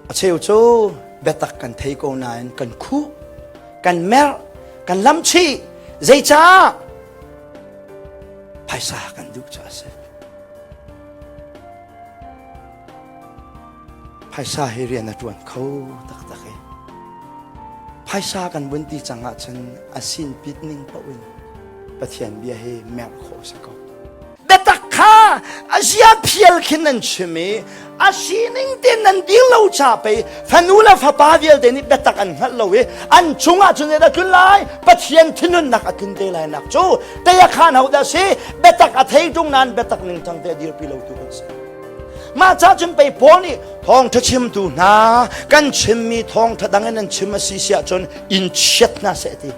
A cheu cu biatak kan thei ko nain kan khuh, kan merh, kan lamchih. Zeicah? Phaisa kan duh caah a si. Phaisa hi rian a ṭuan kho taktak i phaisa kan vun ti cang ahcun a sin pit ning paoh in Pathian bia hi merh khawh a si ko. Biatak kha a zia phial khin nan chim i a sining tein nan dir lo ca pei fanu le fapa vialte nih biatak an hngalh lo i an cungah cun zeidah tlun lai Pathian thinhunnak a tlun te lai nak cu tei a khaan ho dah si biatak a thei ṭung nain biatak ningcang te a dirpi lo tu kan si. Mah ca cun pei Paul nih thawngṭha chimtu hna kan chimmi thawngṭha dang in nan chim a si si ahcun in chiat hna seh ti.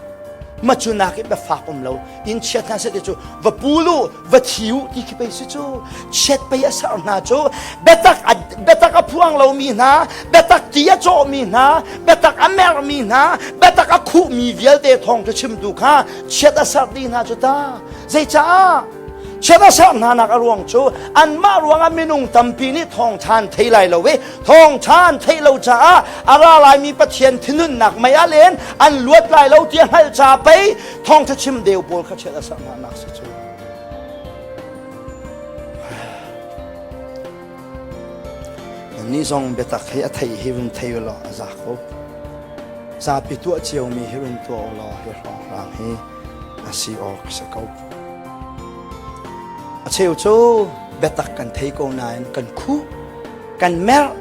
Ma cu nak i biafak um lo in chiat hna seh ti cu va pul u va thi u ti khi pei si cu chiat pei a ser hna cu biatak a biatak a phuang lomi hna biatak ti a cawhmi hna biatak a mermi hna biatak a khuhmi vialte thawngṭha chimtu kha chiat a ser dih hna cu ta zeicah Chiat a serh hnanak a ruang cu anmah ruangah minung tampi nih thawngṭha an thei lai lo i thawngṭha an theih lo caah a ra laimi Pathian thinhunnak mei ah len an luat lai lo ti a hngalh ca pei thawngṭha chim deu pawl kha chiat a serh hnanak si cu. Nannih zong biatak hi a thei hi run thei u law a za ko. Zapi tuah ciomi hi run tuah u law hi hrawnghrang hi a si awk a si ko. A cheu cu biatak kan thei ko nain kan khuh, kan merh,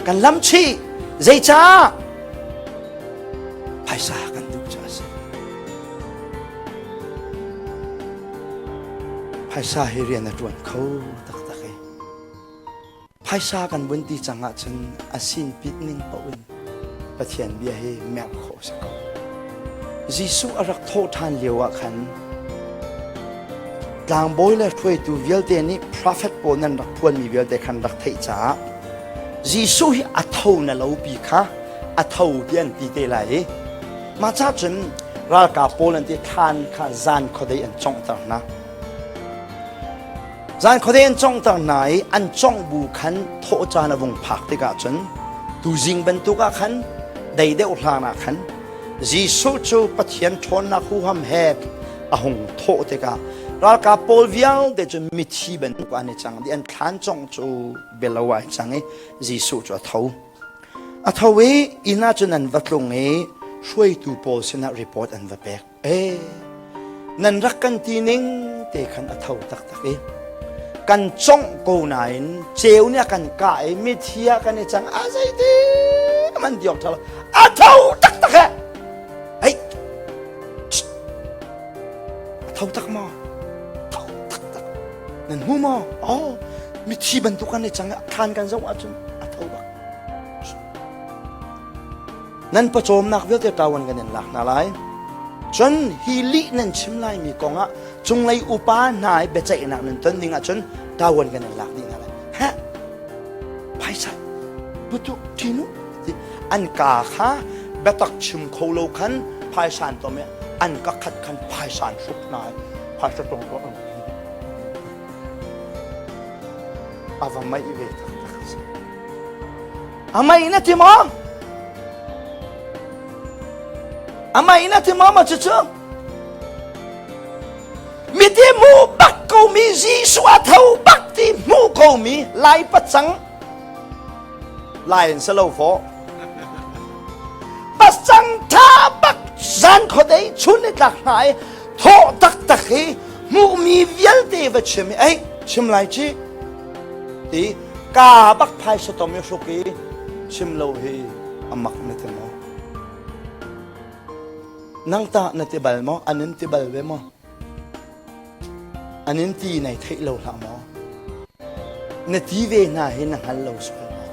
kan lamchih. Zeicah? Phaisa kan duh caah a si. Phaisa hi rian a ṭuan kho taktak i Phaisa kan vun ti cang ahcun a sinpit ning paoh in Pathian bia hi merh khawh a si ko. Jesuh a rak thawh ṭhan lio ah khan tlangbawi le hruaitu vialte nih profet pawl nan rak phuanmi vialte khan rak theih caah Jesuh hi a tho na lo pi kha a tho ti an ti te lai i mah ca cun ralkap pawl an ti thlan kha zan khuadei an conghter hna. Zan khuadei an conghter hna i an congh bu khan thawh caan a vung phak tikah cun tuzing bantuk ah khan dei deuh hlan ah khan Jesuh cu Pathian ṭhawnnak huham he a hung thawh tikah ralkap pawl vialte cu mithi bantuk an i cang dih an thlan congh cu bialo ai cang i Jesuh cu a tho. A tho i inn ah cun an va tlung i hruaitu pawl sinah report an va pek. E, nan rak kan ti ning te khan a tho taktak i kan congh ko nain ceu nih a kan kah i mithi ah kan i cang a zeiti man diok ṭha lo a tho taktak he hei a tho tak maw tho taktak nan hmu maw oh mithi bantuk kan i cang thlan kan zoh ahcun a tho bak Nan pawcawmnak vialte ṭawan kan in lak hna lai. Cun hi lih nan chim laimi kongah cunglei upa hna i biaceihnak nan ton ding ahcun ṭawan kan in lak dih hna lai. Heh! Phaisa putu ṭinu an ka kha biatak chim kho lo khan phaisa an tom i an ka khat khan phaisa an hruk hna i phaisa tong ko a va maih ve taktak a si. Amah na ti maw? Amah na ti maw ma cucu? Miti hmu bak ko mi Jesuh a tho bak ti hmu ko mi lai pacang lai in salo fo pacang tha bak zan khodei chun ni tlak hna i thawh taktak hi hmuhmi vialte va chim i ei chim lai ci ti ka bak phaisa tom i hruk i chim lo hi a mak na ti maw nang tah na ti bal maw an in ti bal ve maw an in ti nai theih lo hlah maw na ti ve hna hi na hngal lo sual maw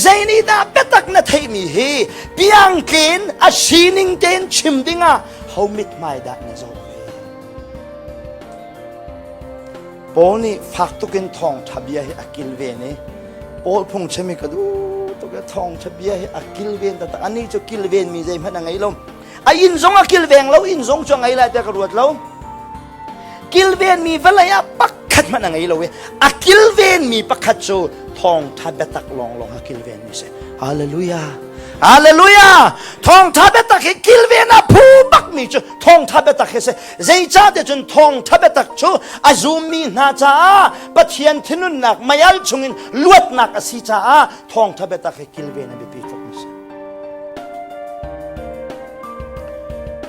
zei nih dah biatak na theihmi hi piangtlen a sining tein chim dingah ho mithmai dah na zoh ve Paul nih fak tuk in thawngṭha bia hi a kilven i Paul phungchim hi ka duh tuk i thawngṭha bia hi a kilven taktak. Anih cu kilvenmi zeihmanh a ngei lo. A inn zong a kilveng lo, inn zong cu a ngei lai tiah ka ruat lo. Kilvenmi vawlei ah pakhat. Pakhat hmanh a ngei lo i a kilvenmi pakhat cu thawngtha biatak lawnglawng a kilvenmi si. Hallelujah. Hallelujah! Thawngtha biatak hi kilven a phu bakmi cu thawngtha biatak hi si. Zeicahtiah cun thawngtha biatak cu a zummi hna caah Pathian thinunnak meial chungin luatnak a si caah thawngtha biatak hi kilven a biapi tuk mi si.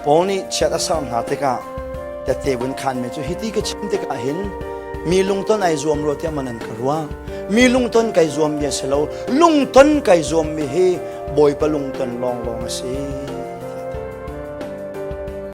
Paul nih chiat a ser hna tikah tette vun khanmi cu hiti ka chim tikah hin mi lungton ai zuam rua tiah man an ka ruah. Mi lungton kai zuam mi a si lo. Lungton kai zuam mi hi Bawipa lungton lawnglawng a si.